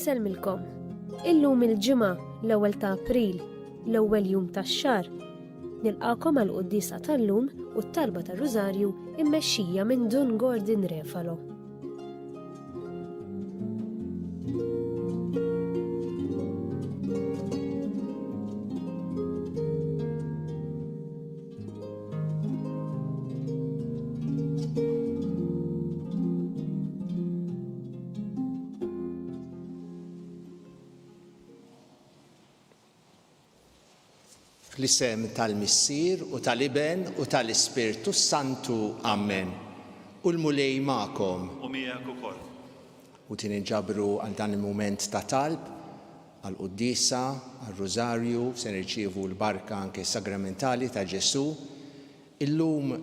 Insellmilkom. Illum il-Ġimgħa, l-ewwel ta' April, l-ewwel jum tax-xahar. Nilqakom għal quddiesa tal-lum u t-talba tar-Rużarju immexxija minn Dun Gordon Refalo. Fl-isem tal-Missier u tal-Iben u tal-Ispirtu s-Santu. Amen. U l-Mulej magħkom. U miegħek ukoll. U ninġabru għal dan il-mument ta' talb, għall-quddiesa, għar-Rużarju, se nirċievu l-barka anke sagramentali ta' Ġesù. Illum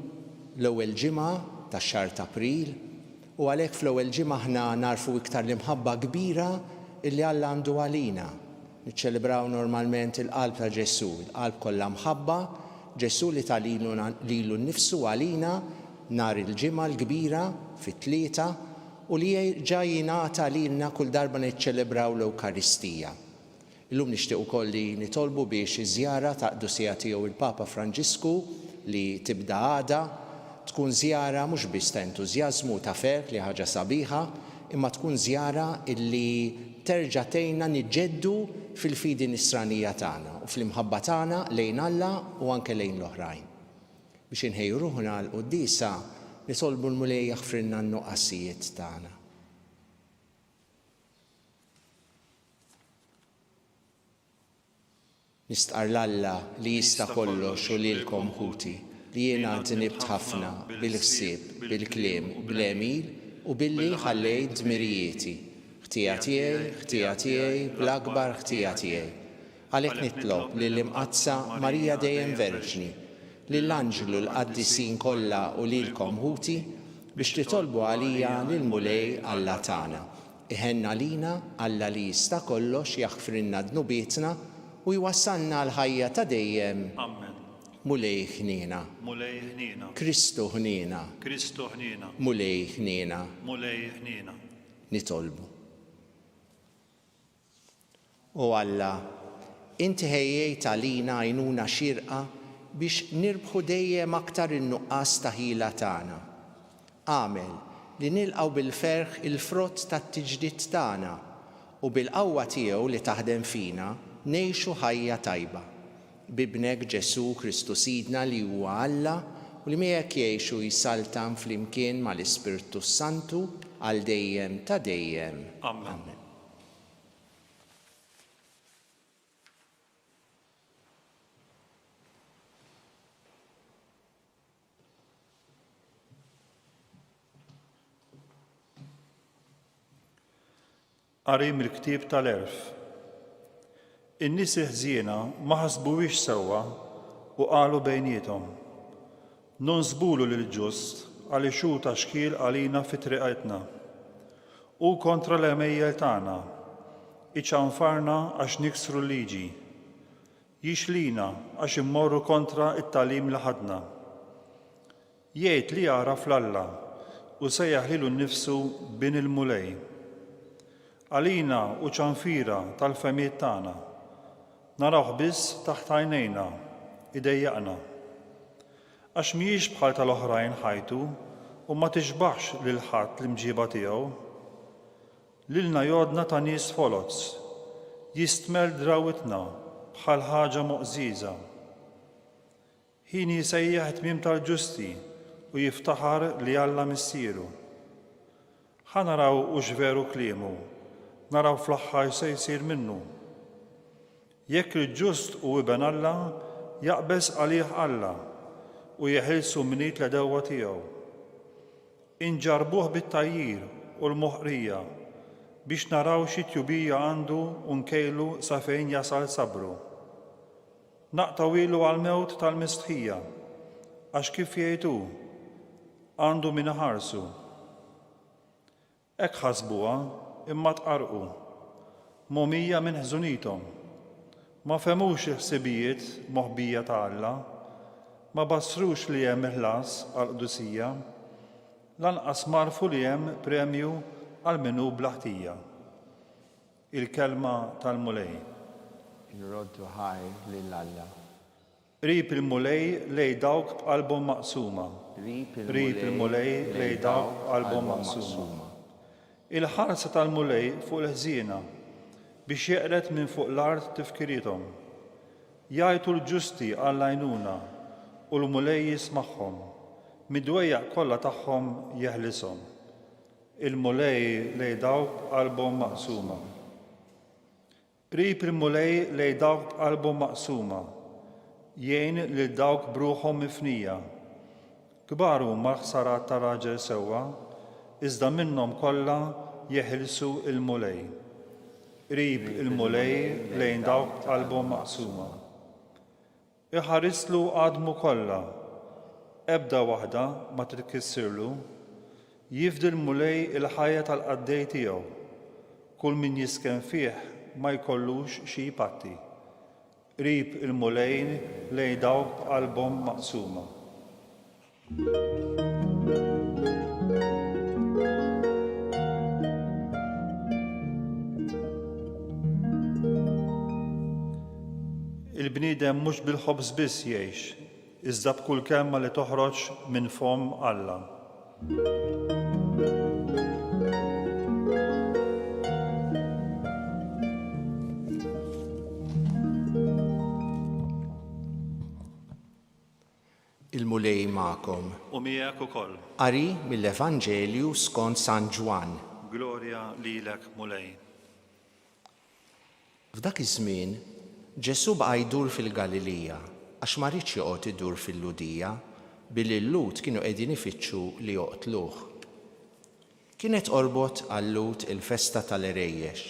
l-ewwel ġimgħa tax-xahar t'April u għalhekk fl-ewwel ġimgħa aħna nagħrfu iktar l-imħabba kbira illi Alla għandu għalina. Niċċelebraw normalment il-qalb ta' Ġesù, il-qalb kollha mħabba, Ġesù li ta lilu lilu nnifsu għalina nhar il-Ġimgħa l-Kbira fit-Tlieta u li jerġa' jingħata lilna kull darba niċċelebraw l-Ewkaristija. Illum nixtieq ukoll li nitolbu biex iż-żjara ta' Qdusija Tiegħu il-Papa Franġisku li tibda għada, tkun żjara mhux biss ta' entużjażmu u ta' ferħ li ħaġa sabiħa, imma tkun żjara li terġa' tgħinna niġġeddu fil-fidi nisranija tagħna u fl-imħabba tagħna lejn Alla u anke lejn l-oħrajn. Biex inħejju ruħna għall-quddiesa, nitolbu l-Mulej jaħfrilna n-nuqqasijiet tagħna. Nistqarr 'l Alla li jista' kollox u lilkom, ħuti, li jiena dnibt ħafna bil-ħsieb, bil-kliem, bl-għemil u billi ħallejt dmirijieti. Ħtija tiegħi, ħtija tiegħi, bl-akbar ħtija tiegħi. Għalhekk nitlob lill-Imqaddsa Marija dejjem Verġni, lill-anġlu l-qaddisin kollha u lilkom, ħuti, biex titolbu għalija lill-Mulej Alla tagħna. Iħenn għalina, Alla li jista' kollox jaħfrilna dnubietna u jwassalna għall-ħajja ta' dejjem. Ammen. Mulej ħniena. Mulej ħniena. Kristu ħniena. Kristu ħniena. Mulej ħniena. Mulej ħniena. Nitolbu. O Alla, inti ħejjejt għalina għajnuna xierqa biex nirbħu dejjem aktar in-nuqqas ta' ħila tagħna. Agħmel li nilqgħu bil-ferħ il-frott tat-tiġdid tagħna u bil-qawwa tiegħu li taħdem fina ngħixu ħajja tajba. B'Ibnek Ġesù Kristu Sidna li huwa Alla u li miegħek jgħix u jsaltan flimkien mal-Ispirtu s-Santu għal dejjem ta' dejjem. Amen. Qari mill-Ktieb tal-Għerf. In-nies il-ħżiena ma ħasbuhiex sewwa u qalu bejniethom, Nonsbulu lill-ġust għaliex hu ta' xkiel għalina fi triqatna. Hu kontra l-għemejjel tagħna, iċanfarna għax niksru l-liġi. Jixlina għax immorru kontra t-tagħlim li ħadna. Jgħid li għaraf 'l Alla u sejjaħ lilu nnifsu Bin il-Mulej. Għalina hu ċanfira tal-fehmiet tagħna. Narawh biss taħt għajnejna, idejjaqna. Għax mhijiex bħal tal-oħrajn ħajtu u ma tixbahx lil ħadd l-imġiba tiegħu. Lilna jgħoddna ta' nies foloz, jistmell drawitna bħal ħaġa moqżieża. Hieni jsejjaħ it-tmiem tal-ġusti u jiftaħar li Alla missieru. Ħa naraw hux veru kliemu, naraw fl-aħħar x'se jsir minnu. Jekk il-ġust hu iben Alla, jaqbeż għalih Alla u jeħilsu minn id l-għedewwa tiegħu. Inġarrbuh bit-tgħajjir u l-moħqrija biex naraw xi tjubija għandu u nkejlu sa fejn jasal sabru. Naqtgħuhielu għall-mewt tal-mistħija, għax kif jgħid hu, għandu min iħarsu. Hekk ħasbuha, imma tqarrqu, mogħmija minn ħżunithom. Ma fehmux il-ħsibijiet moħbija ta' Alla, ma bassrux li hemm ħlas għall-qdusija, lanqas m'għarfu li hemm premju għal min hu bla ħtija. Il-Kelma tal-Mulej. Inroddu ħajr lil Alla. Qrib il-Mulej lej dawk b'qalbhom maqsuma. Qrib il-Mulej lej dawk b'qalbhom maqsuma. Il-ħarsa tal-Mulej fuq il-ħżiena, biex jeqred minn fuq l-art tifkiriethom. Jgħajtu l-ġusti għall-għajnuna, u l-Mulej jismagħhom, mid-dwejjaq kollha tagħhom jeħlishom. Il-Mulej lej dawk b'qalbhom maqsuma. Qrib il-Mulej lej dawk b'qalbhom maqsuma, jgħin lil dawk b'ruħhom mifnija. Kbar huma l-ħsarat ta' raġel sewwa, iżda minnhom kollha jeħilsu l-Mulej. Qrib il-Mulej lejn dawk b'qalbhom maqsuma. Iħarislu għadmu kollha, ebda waħda ma titkissirlu. Jifdi l-Mulej il-ħajja tal-qaddej tiegħu, kull min jisken fih ma jkollux xi jpatti. Qrib il-Mulej lejn dawk b'qalbhom maqsuma. Il-bniedem mhux bil-ħobż biss jgħix, iżda b'kull kelma li toħroġ minn fomm Alla. Il-Mulej magħkom. U miegħek ukoll. Qari mill-Evanġelju skont San Ġwann. Glorja lilek, Mulej. F'dak iż-żmien, Ġesù baqa' jdur fil-Galilija, għax ma riedx joqgħod idur fil-Lhudija, billi l-Lhud kienu qegħdin ifittxu li joqtluh. Kienet qorbot għal-Lhud il-festa tal-Għerejjex.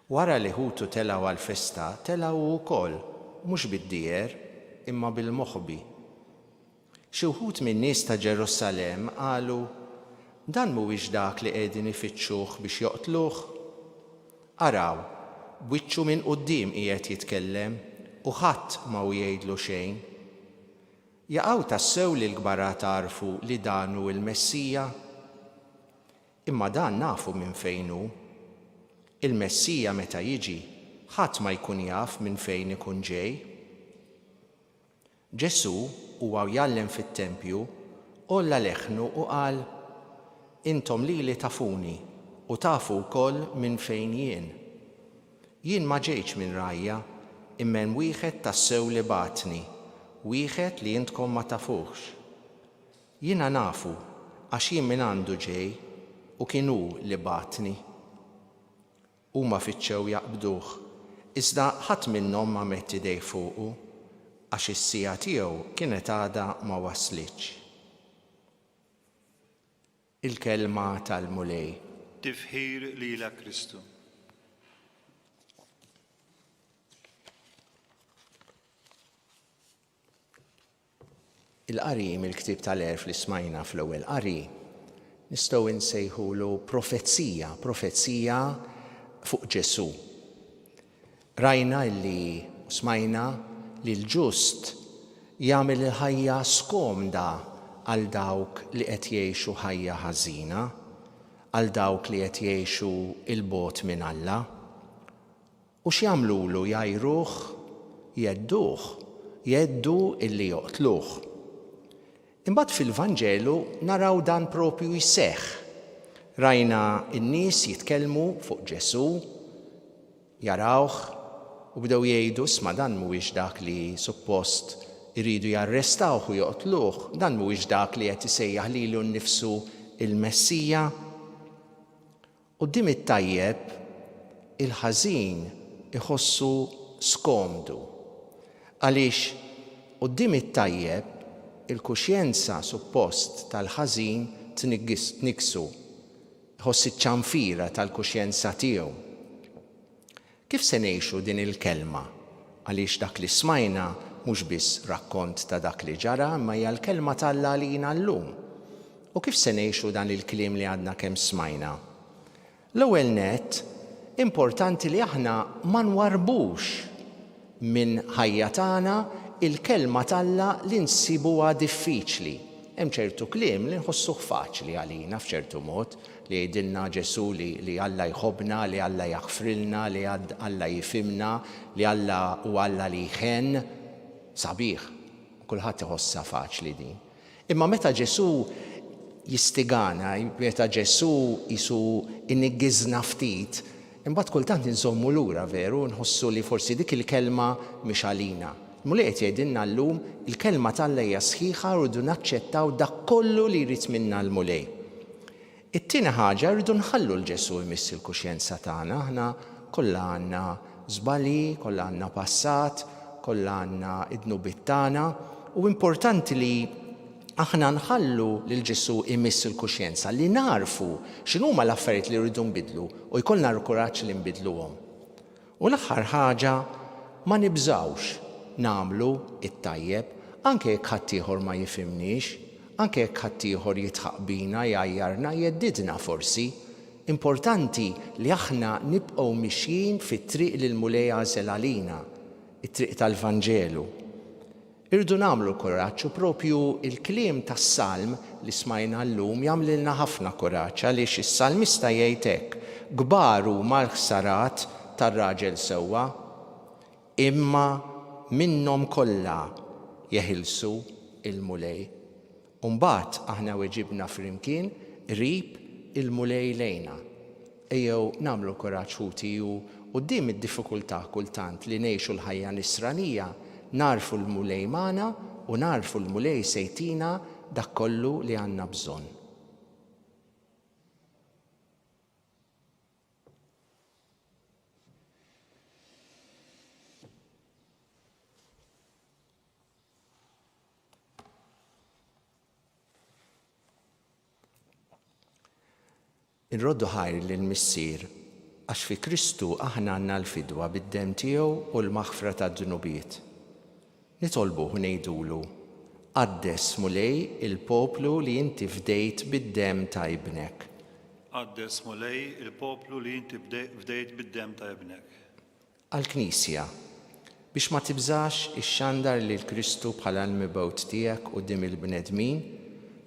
Wara li ħutu telgħu għall-festa, tela' hu wkoll, mhux bid-dieher, imma bil-moħbi. Xi wħud min-nies ta' Ġerusalemm qalu, Dan mhuwiex dak li qegħdin ifittxuh biex joqtluh? Araw, b'wiċċu minn quddiem qiegħed jitkellem, u ħadd ma hu jgħidlu xejn. Jaqaw tassew li l-kbarat għarfu li dan hu l-Messija? Imma dan nafu minn fejn hu. Il-Messija meta jiġi, ħadd ma jkun jaf minn fejn ikun ġej. Ġesù, huwa u jgħallem fit-tempju, għolla leħnu u qal, Intom lili tafuni u tafu wkoll minn fejn jien. Jien ma ġejtx minn rajja, imma hemm wieħed tassew li bagħatni, wieħed li intkom ma tafuhx. Jiena nafu, għax jien minn għandu ġej, u kien hu li bagħatni. Huma fittxew jaqbduh, iżda ħadd minnhom ma medd idejh fuqu, għax is-siegħa tiegħu kienet għadha ma waslitx. Il-Kelma tal-Mulej. Tifħir lilek Kristu. Il-qari mill-ktieb tal-Għerf li smajna fl-ewwel qari nistgħu nsejħulu profezija, profezija fuq Ġesù. Rajna li u smajna li l-ġust jagħmel il-ħajja skomda għal dawk li qed jgħixu ħajja ħażina, għal dawk li qed jgħixu 'l bogħod minn Alla. U x'jagħmlulu jgħajruh, jgħedduh, jgħeddu illi joqtluh. Imbagħad fil-Vanġelu naraw dan propju jseħħ. Rajna n-nies jitkellmu fuq Ġesù, jarawh u bdew jgħidu isma' dan mhuwiex dak li suppost iridu jarrestawh u joqtluh, dan mhuwiex dak li qed isejjaħ lilu nnifsu l-Messija. Quddiem it-tajjeb, il-ħażin iħossu skomdu. Għaliex quddiem it-tajjeb, il-kuxjenza suppost tal-ħażin tniggsu, iħoss iċ-ċanfira tal-kuxjenza tiegħu. Kif se ngħixu din il-kelma? Għaliex dak li smajna mhux biss rakkont ta' dak li ġara imma hija l-kelma t'Alla għalina llum. U kif se ngħixu dan il-kliem li għadna kemm smajna? L-ewwel nett, importanti li aħna ma nwarrbux minn ħajja tagħna il-kelma t'Alla li nsibuha diffiċli. Hemm ċertu kliem li nħossuh faċli għalina f'ċertu mod, li jgħidilna Ġesù li li Alla jħobbna, li Alla jaħfrilna, li Alla jifhimna, li Alla hu Alla li jħenn. Sabiħ. Kulħadd iħossha faċli din. Imma meta Ġesù jistigana, meta Ġesù qisu jniggiżna ftit, imbagħad kultant inżommu lura, veru, nħossu li forsi dik il-kelma mhix għalina. Il-Mulej qed jgħidilna llum, il-Kelma t'Alla hija sħiħa u rridu naċċettaw dak kollu li jrid minna l-Mulej. It-tieni ħaġa, rridu nħallu 'l Ġesù jmiss il-kuxjenza tagħna. Aħna kollha għandna żbalji, kollha għandna passat, kollha għandna d-dnubiet tagħna, u importanti li aħna nħallu lil Ġesù jmiss il-kuxjenza, li nagħrfu x'inhuma l-affarijiet li rridu nbiddlu u jkollna l-kuraġġ li nbiddluhom. U l-aħħar ħaġa, ma nibżgħux nagħmlu t-tajjeb, anke jekk ħaddieħor ma jifhimniex, anke jekk ħaddieħor jidħaq bina, jgħajjarna, jheddidna forsi. Importanti li aħna nibqgħu mixjin fit-triq li l-Mulej għażel għalina, it-triq tal-Vanġelu. Irridu nagħmlu l-kuraġġ u proprju l-kliem tas-salm li smajna llum jagħmlilna ħafna kuraġġ għaliex is-salmista jgħid hekk, Kbar huma l-ħsarat tar-raġel sewwa, imma minnhom kollha jeħilsu l-Mulej. U mbagħad aħna weġibna flimkien, Qrib il-Mulej lejna. Ejjew nagħmlu kuraġġ ħuti u quddiem id-diffikultà kultant li ngħixu l-ħajja nisranija, nagħrfu l-Mulej magħna u nagħrfu l-Mulej se jtina dak kollu li għandna bżonn. Inroddu ħajr lill-Missier għax fi Kristu aħna għandna l-fidwa bid-demm tiegħu u l-maħfra tad-dnubiet. Nitolbuh u ngħidulu, Qaddes, Mulej, il-poplu li inti fdejt bid-demm ta' Ibnek. Qaddes, Mulej, il-poplu li inti fdejt bid-demm ta' Ibnek. Għall-Knisja, biex ma tibżax ixxandar lil Kristu bħala l-Mibgħut tiegħek quddiem il-bnedmin,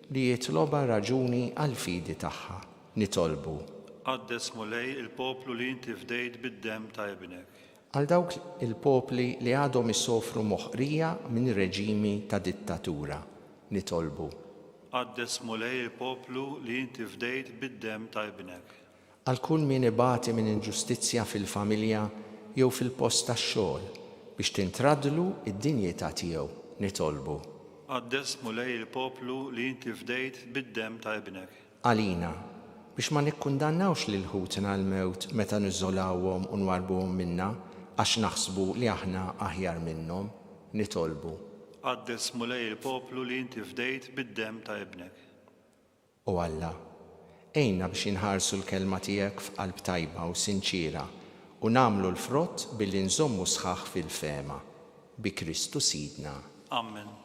li jitlobha raġuni għall-fidi tagħha. Nitolbu. Qaddes, Mulej, il-poplu li inti fdejt bid-demm ta' Ibnek. Għal dawk il-popli li għadhom isofru moħqrija minn reġimi ta' dittatura. Nitolbu. Qaddes, Mulej, il-poplu li inti fdejt bid-demm ta' Ibnek. Għal kull min ibati minn inġustizzja fil-familja jew fil-post tax-xogħol, biex tintraddlu d-dinjità tiegħu, nitolbu. Qaddes, Mulej, il-poplu li inti fdejt bid-demm ta' Ibnek. Għalina, biex ma nikkundannawx lil ħutna għall-mewt meta niżolawhom u nwarrbuhom minna għax naħsbu li aħna aħjar minnhom, nitolbu. Qaddes, Mulej, il-poplu li inti fdejt bid-demm ta' Ibnek. O Alla, għinna biex inħarsu l-Kelma tiegħek f'qalb tajba u sinċiera u nagħmlu l-frott billi nżommu sħaħ fil-fehma. Bi Kristu Sidna. Ammen.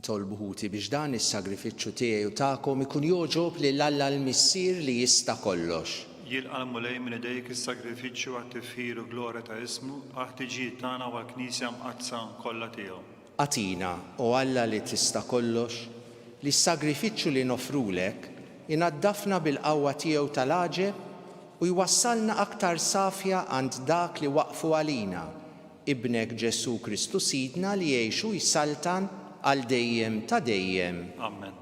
Itolbu ħuti biex dan is-sagrifiċċju tiegħi u tagħkom ikun jogħġob lil Alla l-Missier li jista' kollox. Jilqa' l-Mulej minn idejk is-sagrifiċċju għat-tifħir u glorja ta' ismu, għall-ħtiġijiet tagħna u għall-Knisja mqaddsa kollha tiegħu. Agħtina, o Alla li tista' kollox, li s-sagrifiċċju li noffrulek inaddafna bil-qawwa tiegħu tal-għaġeb. u jwassalna aktar safja għand dak li waqqfu għalina, Ibnek Ġesù Kristu Sidna li jgħix u jsaltan għal dejjem ta' dejjem. Amen.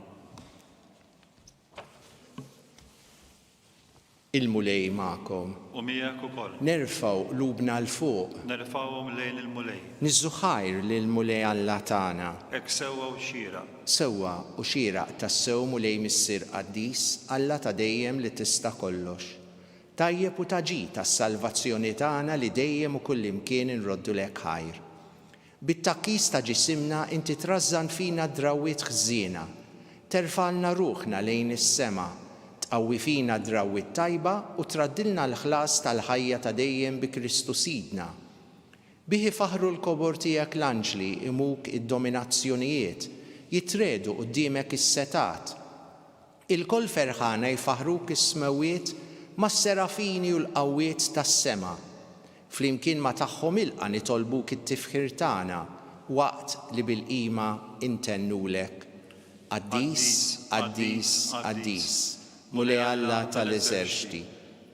Il-Mulej magħkom. U miegħek ukoll. Nerfgħu qlubna 'l fuq. Nerfgħuhom lejn il-Mulej. Niżżu ħajr lill-Mulej Alla tagħna. Hekk sewwa u xieraq. Sewwa u xieraq tassew Mulej Missier qaddis, Alla ta' dejjem li tista' kollox. Tajjeb u ta' ġid għas-salvazzjoni tagħna li dejjem u kullimkien inroddulek ħajr. Bit-tgħakkis ta' ġisimna inti trażżan fina d-drawwiet ħżiena, terfgħalna ruħna lejn is-sema, tqawwi fina d-drawwiet tajba u traddilna l-ħlas tal-ħajja ta' dejjem bi Kristu Sidna. Bih ifaħħru l-kobor tiegħek l-anġli, imuk id-dominazzjonijiet, jitriegħdu quddiemek is-setgħat. Ilkoll ferħana jfaħħruk is-smewwiet mas-serafini u l-qawwiet tas-sema. Flimkien ma' tagħhom ilqa' nitolbuk it-tifħir tagħna waqt li bil-qima intennulek, Qaddis, qaddis, qaddis, Mulej Alla tal-eżerċti,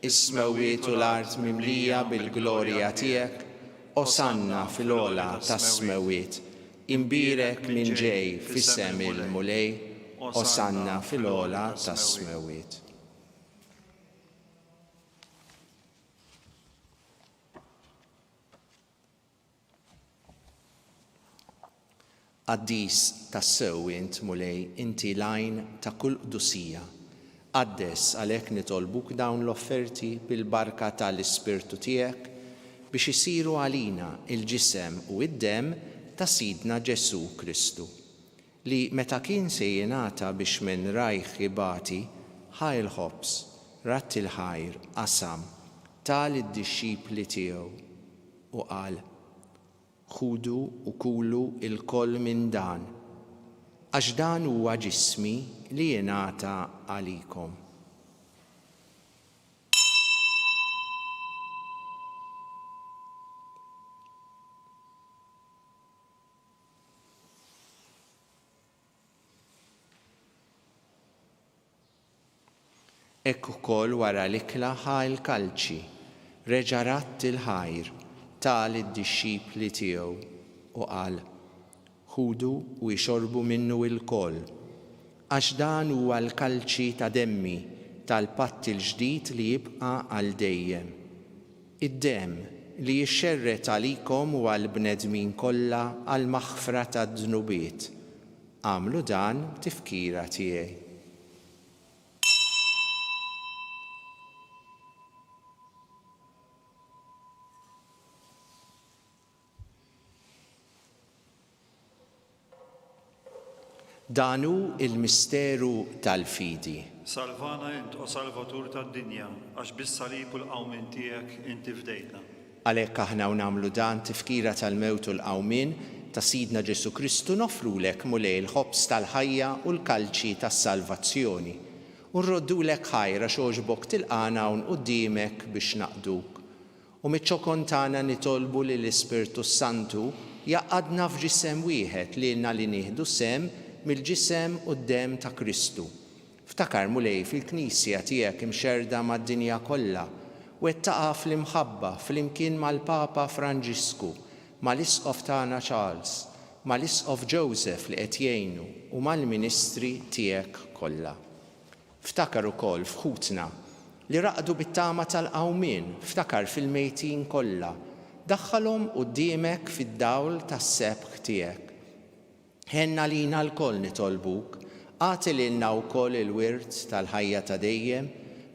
is-smewwiet u l-art mimlija bil-glorja tiegħek, Osanna fil-ogħla tas-smewwiet. Imbierek min ġej f'isem il-Mulej, Osanna fil-ogħla tas-smewwiet. Qaddis tassew int, Mulej, inti l-għajn ta' kull qdusija. Qaddes għalhekk nitolbuk dawn l-offerti bil-barka ta' l-Ispirtu tiegħek biex isiru għalina l-ġisem u d-demm ta' Sidna Ġesù Kristu, li meta kien se jingħata biex minn rajh ibati, ħa l-ħobż, radd il-ħajr, qasam, ta lid-dixxipli tiegħu u qal, Ħudu u kulu lkoll minn dan, għax dan huwa ġismi li jingħata għalikom. Hekk ukoll wara l-ikla ħa l-kalċi, reġa' radd il-ħajr, ta lid-dixxipli tiegħu, u qal, Ħudu u ixorbu minnu ilkoll, għax dan huwa l-kalċi ta' demmi tal-patt il-ġdid li jibqa' għal dejjem, id-demm li jixxerred għalikom u għall-bnedmin kollha għall-maħfra tad-dnubiet. Agħmlu dan b'tifkira tiegħi. Dan hu l-misteru tal-fidi. Salvana int, o Salvatur tad-dinja, għax bis-salib u l-qawmien tiegħek inti fdejtna. Għalhekk aħna u nagħmlu dan tifkira tal-mewt u l-qawmien ta' Sidna Ġesù Kristu noffrulek, Mulej, il-ħobż tal-ħajja u l-kalċi tas-salvazzjoni. U nroddulek ħajr għax għoġbok tilqagħna hawn quddiemek biex naqduk. U miċ-ċokon tagħna nitolbu li l-Ispirtu s-Santu jgħaqqadna f'ġisem wieħed lilna li nieħdu sehem mill-ġisem u d-demm ta' Kristu. Ftakar, Mulej, fil-Knisja tiegħek imxerrda mad-dinja kollha, wettaqha fl-imħabba flimkien mal-Papa Franġisku, mal-Isqof tagħna Charles, mal-Isqof Joseph li qed jgħinu u mal-ministri tiegħek kollha. Ftakar ukoll f'ħutna li raqdu bit-tama tal-qawmien, ftakar fil-mejtin kollha, daħħalhom quddiemek fid-dawl tas-sebħ tiegħek. Ħenn għalina lkoll nitolbuk, agħti lilna wkoll il-wirt tal-ħajja ta' dejjem,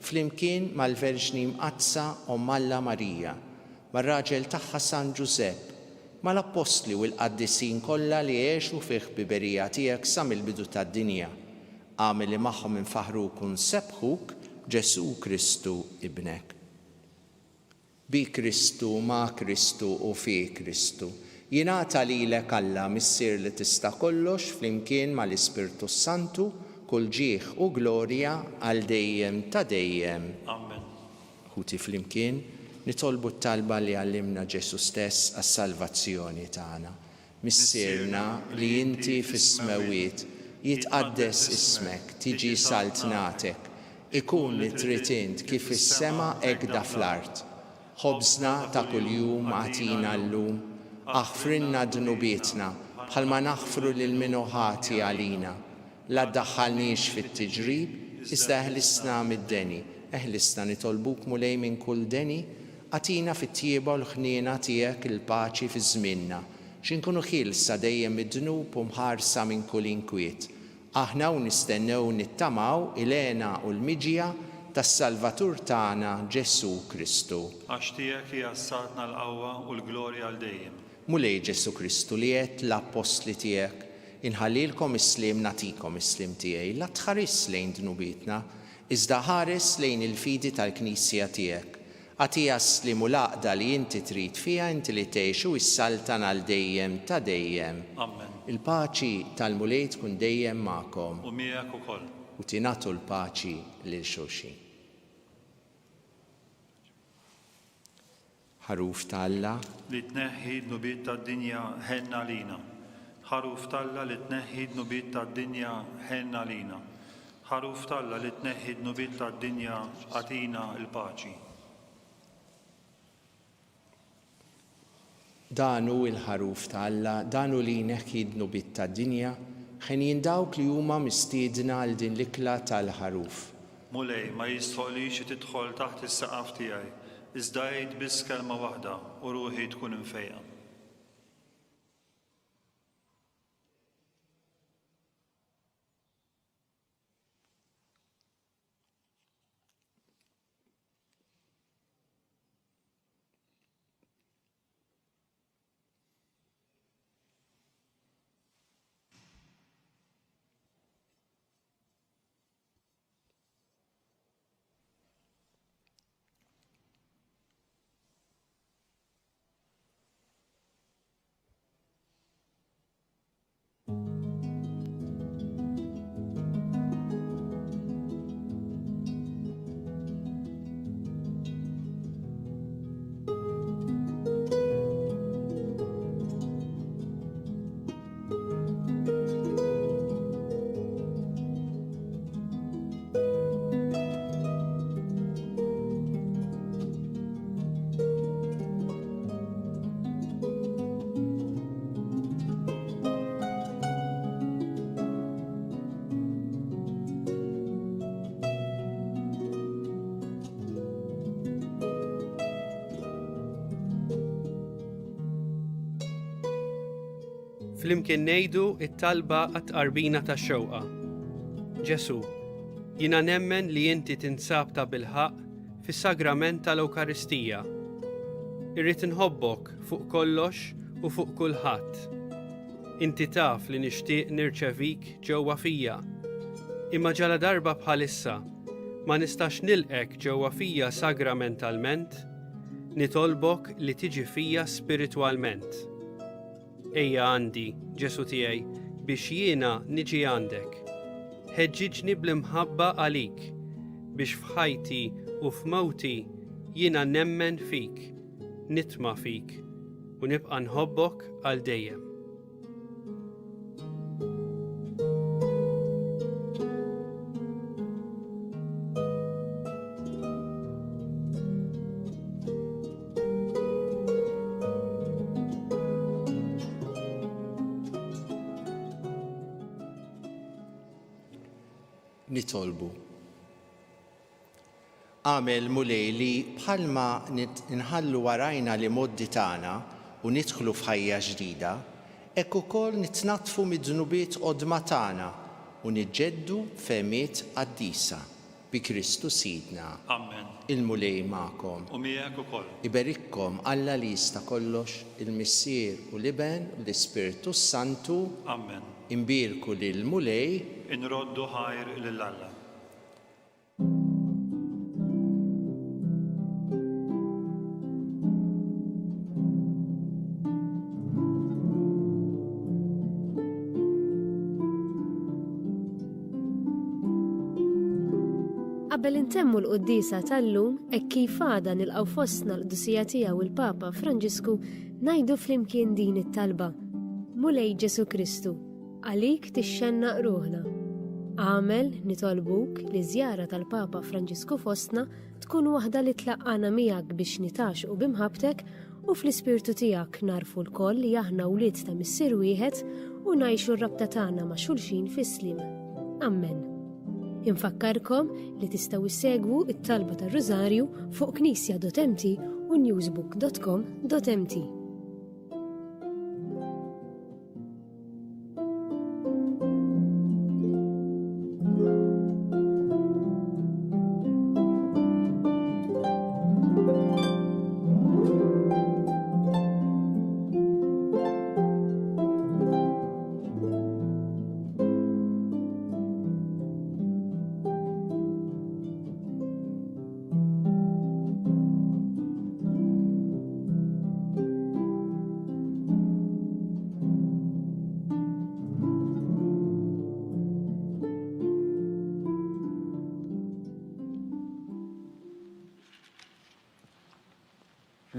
flimkien mal-Verġni Mqaddsa Omm Alla Marija, mar-raġel tagħha San Ġużepp, mal-Appostli u l-qaddisin kollha li għexu fi ħbiberija tiegħek sa mill-bidu tad-dinja. Agħmel li magħhom infaħħruk u nsebbħuk, Ġesù Kristu Ibnek. Bi Kristu, ma' Kristu u fi Kristu. Jingħata lilek Alla, Missier li tista' kollox, flimkien mal-Ispirtu s-Santu, kull ġieħ u glorja għal dejjem ta' dejjem. Amen. Ħuti flimkien, nitolbu t-talba li għallimna Ġesù stess għas-salvazzjoni tagħna. Missierna li inti fis-smewwiet, jitqaddes ismek, tiġi saltnatek. Ikun li trid int kif fis-sema hekda fl-art. Ħobżna ta' kuljum agħtina llum. Aħfrilna dnubietna, bħalma naħfru lil min hu ħati għalina. La ddaħħalniex fit-tiġrib, iżda eħlisna mid-deni. Eħlisna, nitolbuk, Mulej, minn kull deni, agħtina fit-tjieba u l-ħniena tiegħek il-paċi fi żmienna, xi nkunu ħielsa dejjem mid-dnub u mħarsa minn kull inkwiet, aħna u nistennew u nittamaw il-hena u l-miġja tas-Salvatur tagħna Ġesù Kristu. Għax tiegħek hija s-saltna l-qawwa u l-glorja għal dejjem. Mulej Ġesù Kristu li għedt l-appostli tiegħek, Inħallilkom is-sliem nagħtikom is-sliem tiegħi, la tħarisx lejn dnubietna, iżda ħares lejn il-fidi tal-Knisja tiegħek. Agħtiha s-sliem u l-għaqda li inti trid fiha inti li tgħix u issaltan għal dejjem ta' dejjem. Amen. Il-paċi tal-Mulej tkun dejjem magħkom. U miegħek ukoll. U tingħatu l-paċi lil xulxin. Ħaruf ta' Alla. Li tneħħi d-dnubiet tad-dinja, ħenn għalina. Ħaruf t'Alla li tneħħi d-dnubiet tad-dinja, ħenn għalina. Ħaruf t'Alla li tneħħi d-dnubiet tad-dinja, agħtina l-paċi. Dan hu l-Ħaruf ta' Alla, dan hu li jneħħi d-dnubiet tad-dinja, henjin dawk li huma mistiedna għal din l-ikla tal-Ħaruf. Mulej, ma jistħoqlix li tidħol taħt is-saqaf tiegħi, iżda għid biss kelma waħda u ruħi tkun imfejqa. Flimkien ngħidu it-talba għat-tqarbina tax-xewqa. Ġesu, jiena nemmen li inti tinsab ta' bilħaqq fis-sagrament tal-Ewkaristija. Irrid inħobbok fuq kollox u fuq kulħadd. Inti taf li nixtieq nirċevik ġewwa fija. Imma ġala darba bħalissa ma nistax nilqek ġewwa fija sagramentalment, nitolbok li tiġi fija spiritwalment. Ejja għandi, Ġesu tiegħi, biex jiena niġi għandek. Ħeġġiġni bl-imħabba għalik, biex f'ħajti u f'mewti jiena nemmen fik, nitma' fik u nibqa' nħobbok għal dejjem. Nitolbu. Agħmel, Mulej, li bħalma nħallu warajna l-imgħoddi tagħna u nidħlu f'ħajja ġdida, hekk ukoll nitnaddfu mid-dnubiet qodma tagħna u niġġeddu f'fehmiet qaddisa. Bi Kristu Sidna. Amen. Il-Mulej magħkom. U miegħek ukoll. Iberikkom Alla li jista' kollox, il-Missier u l-Iben u l-Ispirtu s-Santu. Amen. Inbierku lill-Mulej. Inroddu ħajr lil Alla. Qabel intemmu l-quddiesa tal-lum, hekk kif għada nilqgħu fostna l-qdusija tiegħu il-Papa Franġisku, ngħidu flimkien din it-talba. Mulej Ġesu Kristu, għalik tixxennaq ruħna. Agħmel, nitolbuk, li ż-żjara tal-Papa Franġisku fostna tkun waħda li tlaqqagħna miegħek biex nitgħaxqu bi mħabbtek u fl-ispirtu tiegħek nagħrfu lkoll li aħna wlied ta' Missier wieħed u ngħixu r-rabta tagħna ma' xulxin fis-sliem. Ammen. Infakkarkom li tistgħu issegwu it-talba tar-Rużarju fuq knisja.mt u newsbook.com.mt.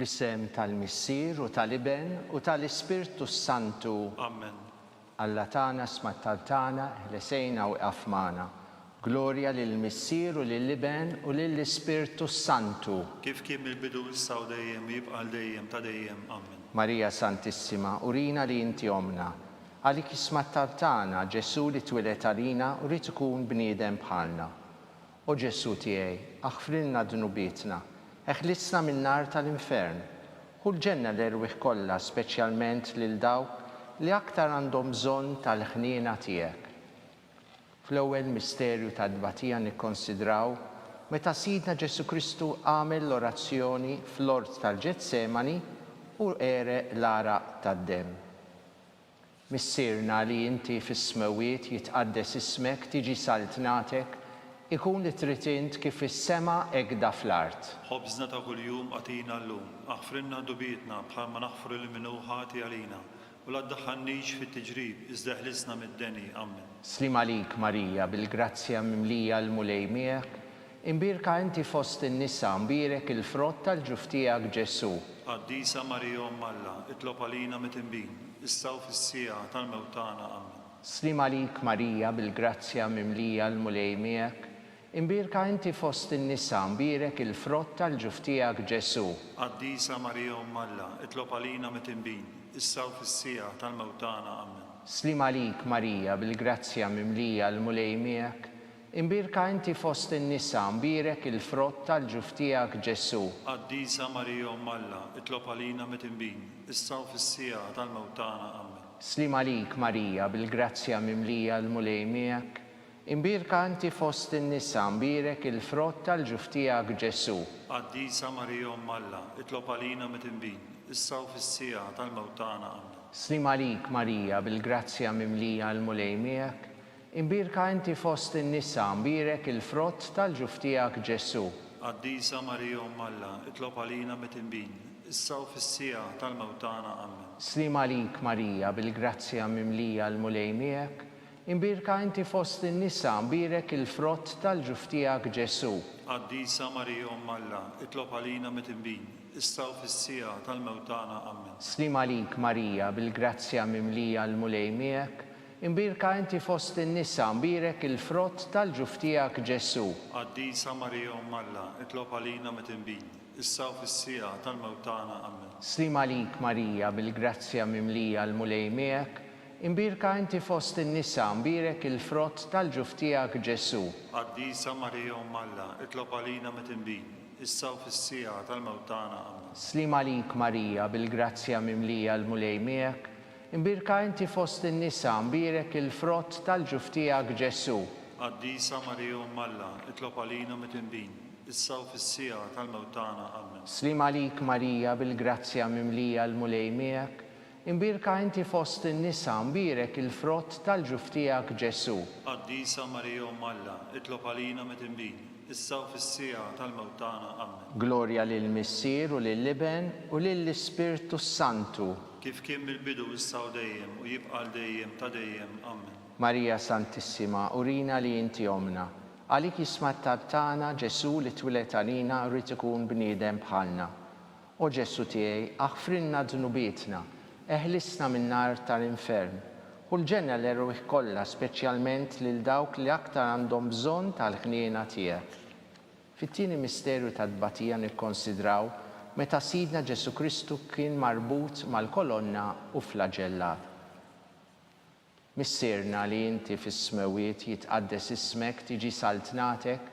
Fl-isem tal-Missier u tal-Iben u tal-Ispirtu s-Santu. Amen. Alla tagħna, isma' t-talb tagħna, eħles għinna u iqaf magħna. Glorja lill-Missier u lill-Iben u lill-Ispirtu s-Santu. Kif kien mill-bidu issa u dejjem u jibqa' għal dejjem ta' dejjem. Amen. Marija Santissima, urina li inti Ommna. Għalik jisma' t-talb tagħna, Ġesù li twieled għalina u ried ikun bniedem bħalna. O Ġesù tiegħi, aħfrilna dnubietna, eħlisna min-nar tal-infern. Ħu l-ġenna l-erwieħ kollha speċjalment lil dawk li aktar għandhom bżonn tal-ħniena tiegħek. Fl-ewwel misterju tat-tbatija nikkonsidraw meta Sidna Ġesù Kristu għamel l-orazzjoni fl-ort tal-Ġetsemani u għereq l-għaraq tad-demm. Missierna li inti fis-smewwiet jitqaddes ismek tiġi saltnatek ikun li trid int kif fis-sema hekda fl-art. Ħobżna ta' kuljum agħtina llum. Aħfrilna dnubietna bħalma naħfru lil min hu ħati għalina. U la ddaħħalnix fit-tiġrib, iżda eħlisna mid-deni. Ammen. Sliem għalik Marija, bil-grazzja mimlija l-Mulej miegħek, imbierka inti fost in-nisa, mbierek il-frott tal-ġuf tiegħek Ġesù. Qaddisa Marija Omm Alla, itlob għalina mitinbin, issa u fis-siegħa tal-mewt tagħna. Ammen. Sliem għalik Marija, bil-grazzja mimlija l-Mulej miegħek, imbierka inti fost in-nisa, mbierek il-frott tal-ġuf tiegħek Ġesù. Qaddisa Marija Omm Alla, itlob għalina mitinbin, issa u fis-siegħa tal-mewt tagħna. Ammen. Sliem għalik Marija, bil-grazzja mimlija l-Mulej miegħek, Imbierka inti fost in-nisa, mbierek il-frott tal-ġuf tiegħek Ġesù. Qaddisa Marija Omm Alla, itlob għalina mitinbin, issa u fis-siegħa tal-mewt tagħna. Ammen. Sliem għalik Marija, bil-grazzja mimlija l-Mulej miegħek, imbierka inti fost in-nisa, mbierek il-frott tal-ġuf tiegħek Ġesù. Qaddisa Marija Omm Alla, itlob għalina mitinbin, issa u fis-siegħa tal-mewt tagħna. Ammen. Sliem għalik Marija, bil-grazzja mimlija l-Mulej miegħek, Imbierka inti fost in-nisa, mbierek il-frott tal-ġuf tiegħek Ġesù. Qaddisa Marija Omm Alla, itlob għalina mitinbin, issa u fis-siegħa tal-mewt tagħna. Ammen. Sliem għalik Marija, bil-grazzja mimlija l-Mulej miegħek, imbierka inti fost in-nisa, mbierek il-frott tal-ġuf tiegħek Ġesù. Qaddisa Marija Omm Alla, itlob għalina mitinbin, issa u fis-siegħa tal-mewt tagħna. Ammen. Sliem għalik Marija, bil-grazzja mimlija l-Mulej miegħek, Imbierka inti fost in-nisa, mbierek il-frott tal-ġuf tiegħek Ġesù. Qaddisa Marija Omm Alla, itlob għalina mitinbin, issa u fis-siegħa tal-mewt tagħna. Ammen. Sliem għalik Marija, bil-grazzja mimlija l-Mulej miegħek, imbierka inti fost in-nisa, mbierek il-frott tal-ġuf tiegħek Ġesù. Qaddisa Marija Omm Alla, itlob għalina mitinbin, issa u fis-siegħa tal-mewt tagħna. Ammen. Sliem għalik Marija, bil-grazzja mimlija l-Mulej miegħek, Imbierka inti fost in-nisa, mbierek il-frott tal-ġuf tiegħek Ġesù. Qaddisa Marija Omm Alla, itlob għalina mitinbin, issa u fis-siegħa tal-mewt tagħna. Ammen. Sliem għalik Marija, bil-grazzja mimlija l-Mulej miegħek, imbierka inti fost in-nisa, mbierek il-frott tal-ġuf tiegħek Ġesù. Qaddisa Marija Omm Alla, itlob għalina mitinbin, issa u fis-siegħa tal-mewt tagħna. Ammen. Glorja lill-Missier u lill-Iben u lill-Ispirtu s-Santu. Kif kien mill-bidu issa u dejjem u jibqa' għal dejjem ta' dejjem. Ammen. Marija Santissima, urina li inti Ommna. Għalik jisma' t-talb tagħna, Ġesù li twieled għalina ried ikun bniedem bħalna. O Ġesù tiegħi, aħfrilna dnubietna, eħlisna min-nar tal-infern. Ħu l-ġenna l-erwieħ kollha, speċjalment lil dawk li aktar għandhom bżonn tal-ħniena tiegħek. Fit-tieni misterju tat-tbatija nikkonsidraw meta Sidna Ġesù Kristu kien marbut mal-kolonna u flaġellat. Missierna li inti fis-smewwiet jitqaddes ismek tiġi saltnatek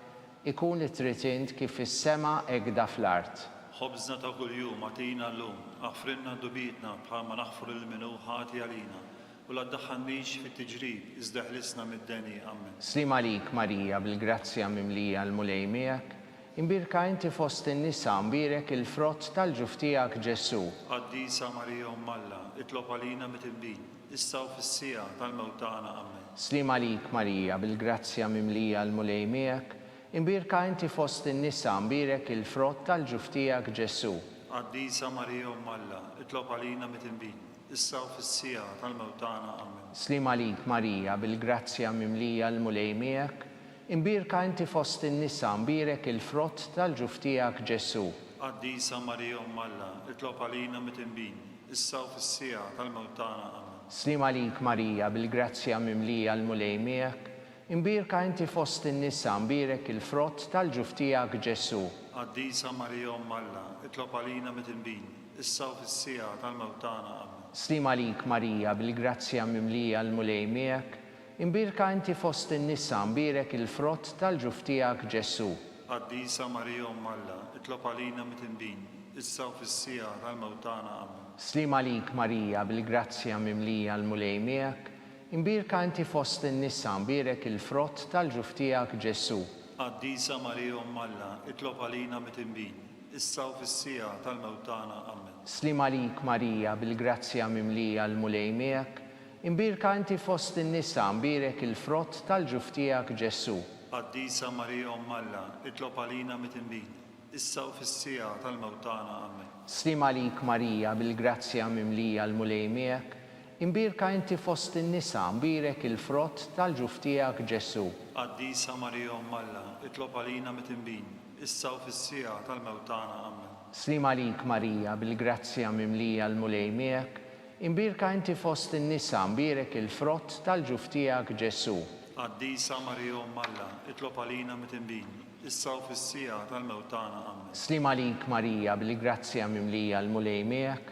ikun li trid int kif fis-sema hekda fl-art. Ħobżna ta' kuljum agħtina llum, aħfrilna dnubietna bħalma naħfru lil min hu ħati għalina, u la ddaħħalnix fit-tiġrib, iżda eħlisna mid-deni. Ammen. Sliem għalik Marija, bil-grazzja mimlija l-Mulej miegħek, imbierka inti fost in-nisa, mbierek il-frott tal-ġuf tiegħek Ġesù. Qaddisa Marija Omm Alla, itlob għalina midinbin, issa u fis-siegħa tal-mewt tagħna. Ammen. Sliem għalik Marija, bil-grazzja mimlija l-Mulej miegħek, imbierka inti fost in-nisa, mbierek il-frott tal-ġuf tiegħek Ġesù. Qaddisa Marija Omm Alla, itlob għalina midinbin, issa u fis-siegħa tal-mewt tagħna. Ammen. Sliem għalik Marija, bil-grazzja mimlija l-Mulej miegħek, imbierka inti fost in-nisa, mbierek il-frott tal-ġuf tiegħek Ġesù. Qaddisa Marija Omm Alla, itlob għalina midinbin, issa u fis-siegħa tal-mewt tagħna. Ammen. Sliem għalik Marija, bil-grazzja mimlija l-Mulej miegħek, imbierka inti fost in-nisa, mbierek il-frott tal-ġuf tiegħek Ġesù. Qaddisa Marija Omm Alla, itlob għalina midinbin, issa u fis-siegħa tal-mewt tagħna. Ammen. Sliem għalik Marija, bil-grazzja mimlija l-Mulej miegħek, imbierka inti fost in-nisa, mbierek il-frott tal-ġuf tiegħek Ġesù. Qaddisa Marija Omm Alla, itlob għalina midinbin, issa u fis-siegħa tal-mewt tagħna. Ammen. Sliem għalik Marija, bil-grazzja mimlija l-Mulej miegħek, imbierka inti fost in-nisa, mbierek il-frott tal-ġuf tiegħek Ġesù. Qaddisa Marija Omm Alla, itlob għalina midinbin, issa u fis-siegħa tal-mewt tagħna. Ammen. Sliem għalik Marija, bil-grazzja mimlija l-Mulej miegħek, imbierka inti fost in-nisa, mbierek il-frott tal-ġuf tiegħek Ġesù. Qaddisa Marija Omm Alla, itlob għalina midinbin, issa u fis-siegħa tal-mewt tagħna. Ammen. Sliem għalik Marija, bil-grazzja mimlija l-Mulej miegħek, imbierka inti fost in-nisa, mbierek il-frott tal-ġuf tiegħek Ġesù. Qaddisa Marija Omm Alla, itlob għalina midinbin, issa u fis-siegħa tal-mewt tagħna. Ammen. Sliem għalik Marija, bil-grazzja mimlija l-Mulej miegħek, imbierka inti fost in-nisa, mbierek il-frott tal-ġuf tiegħek Ġesù. Qaddisa Marija Omm Alla, itlob għalina midinbin, issa u fis-siegħa tal-mewt tagħna. Ammen. Sliem għalik Marija, bil-grazzja mimlija l-Mulej miegħek,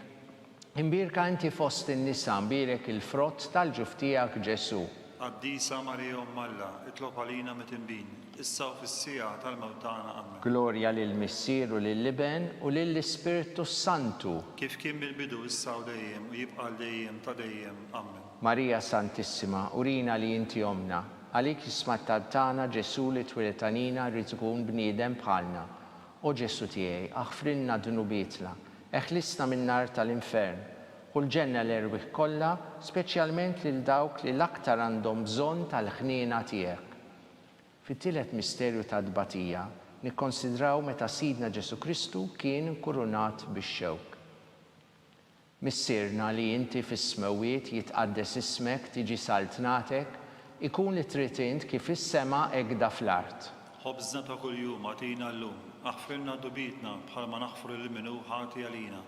imbierka inti fost in-nisa, mbierek il-frott tal-ġuf tiegħek Ġesù. Qaddisa Marija Omm Alla, itlob għalina midinbin, issa u fis-siegħa tal-mewt tagħna. Ammen. Glorja lill-Missier u lill-Iben u lill-Ispirtu s-Santu. Kif kien mill-bidu, issa u dejjem, u jibqa' għal dejjem ta' dejjem. Ammen. Marija Santissima, urina li inti Ommna. Għalik jisma' t-talb tagħna, Ġesù li twieled għalina ried ikun bniedem bħalna. O Ġesù tiegħi, aħfrilna dnubietna, eħlisna min-nar tal-infern, ħu l-ġenna l-erwieħ kollha, speċjalment lil dawk li l-aktar għandhom bżonn tal-ħniena tiegħek. Fit-tielet misterju tat-tbatija, nikkonsidraw meta Sidna Ġesù Kristu kien inkurunat bix-xewk. Missierna li inti fis-smewwiet, jitqaddes ismek, tiġi saltnatek, ikun li trid int kif fis-sema hekda fl-art. Ħobżna ta' kuljum agħtina llum, aħfrilna dnubietna bħalma naħfru lil min hu ħati għalina,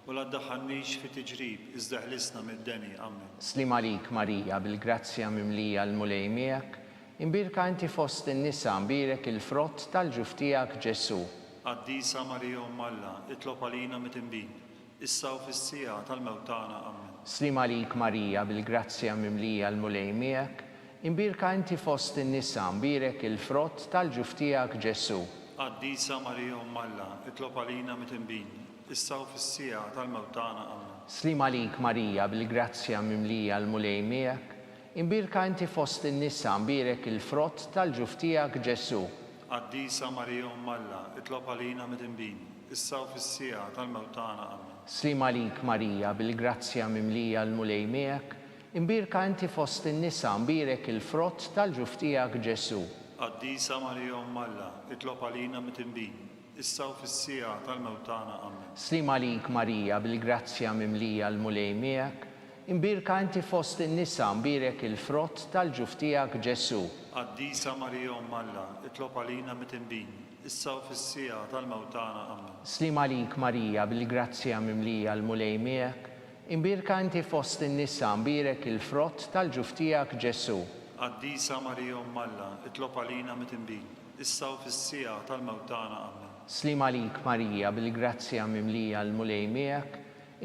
u la ddaħħalnix fi tiġrib, iżda eħlisna mid-deni. Ammen. Sliem għalik Marija, bil-grazzja mimlija l-Mulej miegħek, imbierka inti fost in-nisa, mbierek il-frott tal-ġuf tiegħek Ġesù. Qaddisa Marija Omm Alla, itlob għalina midinbin, issa u fis-siegħa tal-mewt tagħna. Ammen. Sliem għalik Marija, bil-grazzja mimlija l-Mulej miegħek, imbierka inti fost in-nisa, mbierek il-frott tal-ġuf tiegħek Ġesù. Qaddisa Marija Omm Alla, itlob għalina midinbin, issa u fis-siegħa tal-mewt tagħna. Ammen. Sliem għalik Marija, bil-grazzja mimlija l-Mulej miegħek, imbierka inti fost in-nisa, mbierek il-frott tal-ġuf tiegħek Ġesù. Qaddisa Marija Omm Alla, itlob għalina midinbin, issa u fis-siegħa tal-mewt tagħna. Ammen. Sliem għalik Marija, bil-grazzja mimlija l-Mulej miegħek, imbierka inti fost in-nisa, mbierek il-frott tal-ġuf tiegħek Ġesù. Qaddisa Marija Omm Alla, itlob għalina midinbin, issa u fis-siegħa tal-mewt tagħna. Ammen. Sliem għalik Marija, bil-grazzja mimlija l-Mulej miegħek, imbierka inti fost in-nisa, mbierek il-frott tal-ġuf tiegħek Ġesù. Qaddisa Marija Omm Alla, itlob għalina midinbin, issa u fis-siegħa tal-mewt tagħna. Ammen. Sliem għalik Marija, bil-grazzja mimlija l-Mulej miegħek, Imbierka inti fost in-nisa, mbierek il-frott tal-ġuf tiegħek Ġesù. Qaddisa Marija Omm Alla, itlob għalina midinbin, issa u fis-siegħa tal-mewt tagħna. Ammen. Sliem għalik Marija, bil-grazzja mimlija l-Mulej miegħek,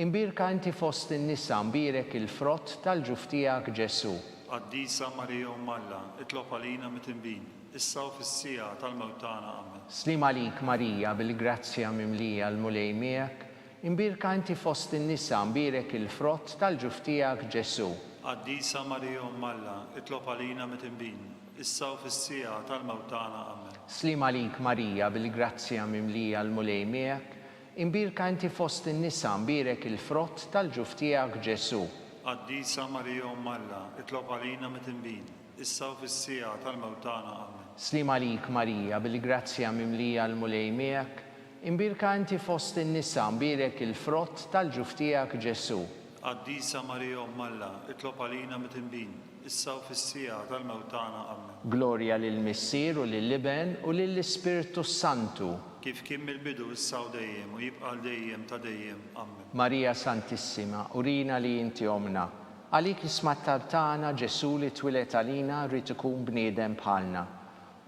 imbierka inti fost in-nisa, mbierek il-frott tal-ġuf tiegħek Ġesù. Qaddisa Marija Omm Alla, itlob għalina midinbin, issa u fis-siegħa tal-mewt tagħna. Ammen. Sliem għalik Marija, bil-grazzja mimlija l-Mulej miegħek, Imbierka inti fost in-nisa, mbierek il-frott tal-ġuf tiegħek, Ġesù. Qaddisa Marija Omm Alla, itlob għalina midinbin, issa u fis-siegħa tal-mewt tagħna. Ammen. Sliem għalik Marija, bil-grazzja mimlija l-Mulej miegħek, imbierka inti fost in-nisa, mbierek il-frott tal-ġuf tiegħek, Ġesù. Qaddisa Marija Omm Alla, itlob għalina midinbin, issa u fis-siegħa tal-mewt tagħna. Ammen. Sliem għalik Marija, bil-grazzja mimlija l-Mulej miegħek, Imbierka inti fost in-nisa, mbierek il-frott tal-ġuf tiegħek Ġesù. Qaddisa Marija Omm Alla, itlob għalina midinbin, issa u fis-siegħa tal-mewt tagħna. Ammen. Glorja lill-Missier u lill-Iben u lill-Ispirtu s-Santu. Kif kien mill-bidu, issa u dejjem, u jibqa' għal dejjem ta' dejjem. Ammen. Marija Santissima, urina li inti Ommna. Għalik isma' t-talb tagħna, Ġesù li twieled għalina ried ikun bniedem bħalna.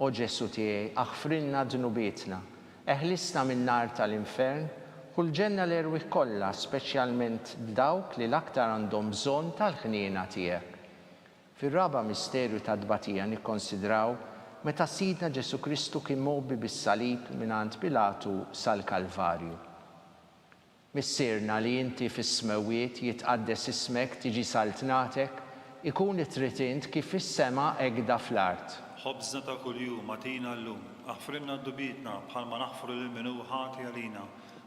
O Ġesù tiegħi, aħfrilna dnubietna, Eħlisna min-nar tal-infern, ħu l-ġenna l-erwieħ kollha, speċjalment dawk li l-aktar għandhom bżonn tal-ħniena tiegħek. Fir-raba' misterju tat-tbatija nikkonsidraw meta Sidna Ġesù Kristu kien mgħobbi bis-salib mingħand Pilatu sal-Kalvarju. Missierna li inti fis-smewwiet, jitqaddes ismek, tiġi saltnatek, ikun li trid int kif fis-sema hekda fl-art. Ħobżna ta' kuljum agħtina llum. Aħfrilna dnubietna bħalma naħfru lil min hu ħati għalina.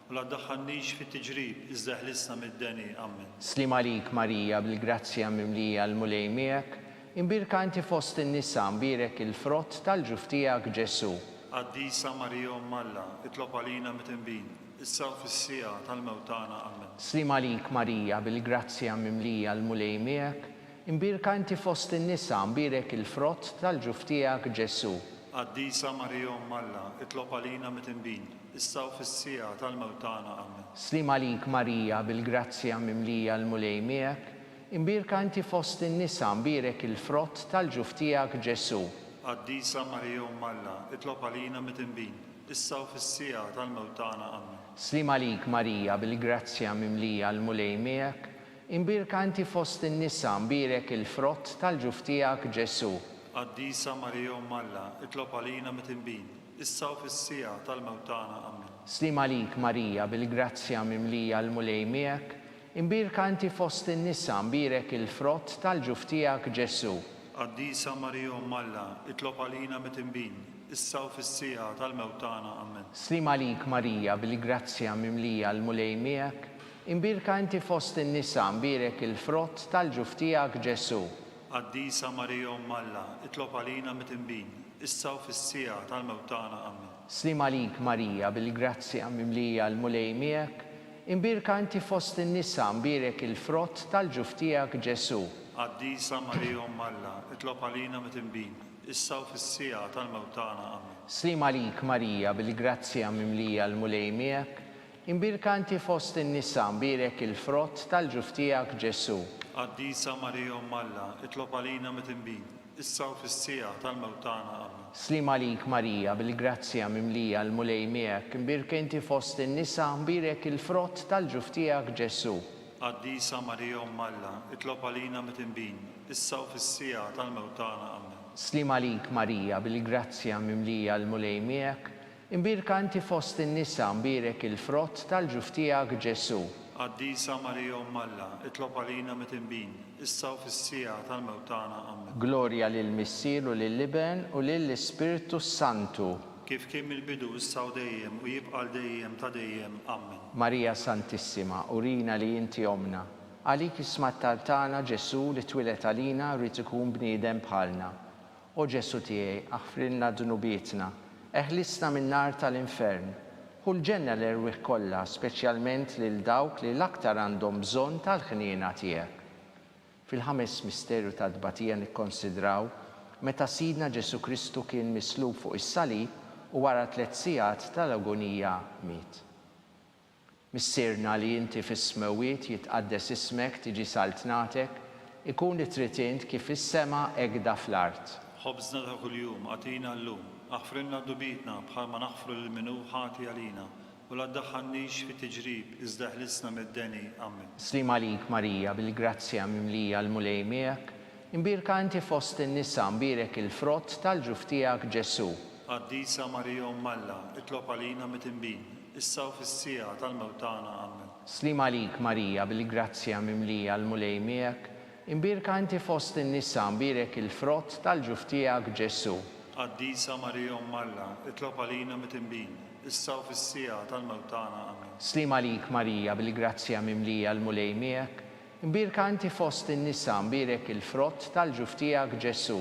U la ddaħħalnix fit-tiġrib, iżda eħlisna mid-deni. Ammen. Sliem għalik Marija, bil-grazzja mimlija l-Mulej miegħek, imbierka inti fost in-nisa, mbierek il-frott tal-ġuf tiegħek Ġesù. Qaddisa Marija Omm Alla, itlob għalina midinbin, issa u fis-siegħa tal-mewt tagħna. Ammen. Sliem għalik Marija, bil-grazzja mimlija l-Mulej miegħek, imbierka inti fost in-nisa, mbierek il-frott tal-ġuf tiegħek Ġesù. Qaddisa Marija Omm Alla, itlob għalina midinbin, issa u fis-siegħa tal-mewt tagħna. Ammen. Sliem għalik Marija, bil-grazzja mimlija l-Mulej miegħek, imbierka inti fost in-nisa, mbierek il-frott tal-ġuf tiegħek Ġesù. Qaddisa Marija Omm Alla, itlob għalina midinbin, issa u fis-siegħa tal-mewt tagħna. Ammen. Sliem għalik Marija, bil-grazzja mimlija l-Mulej miegħek, imbierka inti fost in-nisa, mbierek il-frott tal-ġuf tiegħek Ġesù. Qaddisa Marija Omm Alla, itlob għalina midinbin, issa u fis-siegħa tal-mewt tagħna. Ammen. Sliem għalik Marija, bil-grazzja mimlija l-Mulej miegħek, imbierka inti fost in-nisa, mbierek il-frott tal-ġuf tiegħek Ġesù. Qaddisa Marija Omm Alla, itlob għalina midinbin, issa u fis-siegħa tal-mewt tagħna. Ammen. Sliem għalik Marija, bil-grazzja mimlija l-Mulej miegħek, imbierka inti fost in-nisa, mbierek il-frott tal-ġuf tiegħek Ġesù. Qaddisa Marija Omm Alla, itlob għalina midinbin, issa u fis-siegħa tal-mewt tagħna. Ammen. Sliem għalik Marija, bil-grazzja mimlija l-Mulej miegħek, imbierka inti fost in-nisa, mbierek il-frott tal-ġuf tiegħek Ġesù. Qaddisa Marija Omm Alla, itlob għalina midinbin, issa u fis-siegħa tal-mewt tagħna. Ammen. Sliem għalik Marija, bil-grazzja mimlija l-Mulej miegħek, imbierka inti fost in-nisa, mbierek il-frott tal-ġuf tiegħek Ġesù. Qaddisa Marija Omm Alla, itlob għalina midinbin, issa u fis-siegħa tal-mewt tagħna. Ammen. Sliem għalik Marija, bil-grazzja mimlija l-Mulej miegħek, imbierka inti fost in-nisa, mbierek il-frott tal-ġuf tiegħek Ġesù. Qaddisa Marija Omm Alla, itlob għalina midinbin, issa u fis-siegħa tal-mewt tagħna. Ammen. Sliem għalik Marija, bil-grazzja mimlija l-Mulej miegħek, imbierka inti fost in-nisa, mbierek il-frott tal-ġuf tiegħek Ġesù. Qaddisa Marija Omm Alla, itlob għalina midinbin, issa u fis-siegħa tal-mewt tagħna. Ammen. Glorja lill-Missier u lill-Iben u lill-Ispirtu s-Santu. Kif kien mill-bidu, issa u dejjem, u jibqa' għal dejjem ta' dejjem. Ammen. Marija Santissima, urina li inti Ommna. Għalik isma' t-talb tagħna, Ġesù, li twieled għalina, ried ikun bniedem bħalna. O Ġesù tiegħi, aħfrilna dnubietna, eħlisna min-nar tal-infern. Ħu l-ġenna l-erwieħ kollha, speċjalment lil dawk li l-aktar għandhom bżonn tal-ħniena tiegħek. Fil-ħames misterju tat-tbatija nikkonsidraw meta Sidna Ġesù Kristu kien mislub fuq is-salib u wara tlett sigħat tal-agunija miet. Missierna li inti fis-smewwiet jitqaddes ismek tiġi saltnatek, ikun li trid int kif fis-sema hekda fl-art. Ħobżna ta' kuljum agħtina llum. Aħfrilna dnubietna bħalma naħfru lil min hu ħati għalina, u la ddaħħalnix fi tiġrib iżda eħlisna mid-deni. Ammen. Sliem għalik Marija, bil-grazzja mimlija l-Mulej miegħek, imbierka inti fost in-nisa, mbierek il-frott tal-ġuf tiegħek Ġesù. Qaddisa Marija Omm Alla, itlob għalina mitinbin, issa u fis-siegħa tal-mewt tagħna. Ammen. Sliem għalik Marija, bil-grazzja mimlija l-Mulej miegħek, imbierka inti fost in-nisa, mbierek il-frott tal-ġuf tiegħek Ġesù. Qaddisa Marija Omm Alla, itlob għalina mitinbin, issa u fis-siegħa tal-mewt tagħna. Ammen. Sliem għalik Marija, bil-grazzja mimlija l-Mulej miegħek, imbierka inti fost in-nisa, mbierek il-frott tal-ġuf tiegħek Ġesù.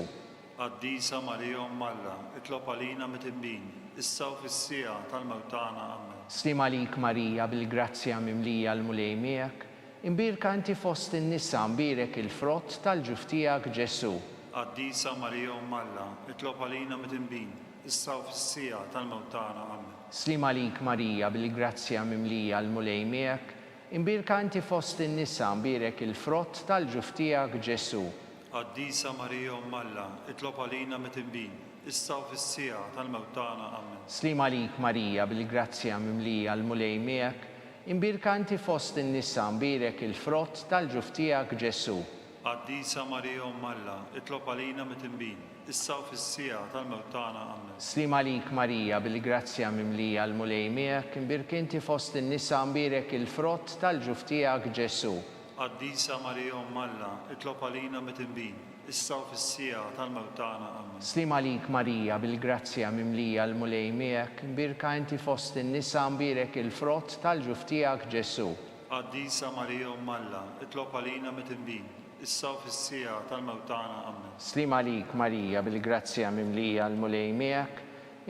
Qaddisa Marija Omm Alla, itlob għalina mitinbin, issa u fis-siegħa tal-mewt tagħna. Ammen. Sliem għalik Marija, bil-grazzja mimlija l-Mulej miegħek, imbierka inti fost in-nisa, mbierek il-frott tal-ġuf tiegħek Ġesù. Qaddisa Marija Omm Alla, itlob għalina mitinbin, issa u fis-siegħa tal-mewt tagħna. Ammen. Sliem għalik Marija, bil-grazzja mimlija l-Mulej miegħek, imbierka inti fost in-nisa, mbierek il-frott tal-ġuf tiegħek Ġesù. Qaddisa Marija Omm Alla, itlob għalina mitinbin, issa u fis-siegħa tal-mewt tagħna. Ammen. Sliem għalik Marija, bil-grazzja mimlija l-Mulej miegħek, imbierka inti fost in-nisa, mbierek il-frott tal-ġuf tiegħek Ġesù. Qaddisa Marija Omm Alla, itlob għalina mitinbin, issa u fis-siegħa tal-mewt tagħna. Ammen. Sliem għalik Marija, bil-grazzja mimlija l-Mulej miegħek, imbierk inti fost in-nisa, mbierek il-frott tal-ġuf tiegħek Ġesù. Qaddisa Marija Omm Alla, itlob għalina mitinbin, issa u fis-siegħa tal-mewt tagħna. Ammen. Sliem għalik Marija, bil-grazzja mimlija l-Mulej miegħek, imbierka inti fost in-nisa, mbierek il-frott tal-ġuf tiegħek Ġesù. Qaddisa Marija Omm Alla, itlob għalina mitinbin, issa u fis-siegħa tal-mewt tagħna. Ammen. Sliem għalik Marija, bil-grazzja mimlija l-Mulej miegħek,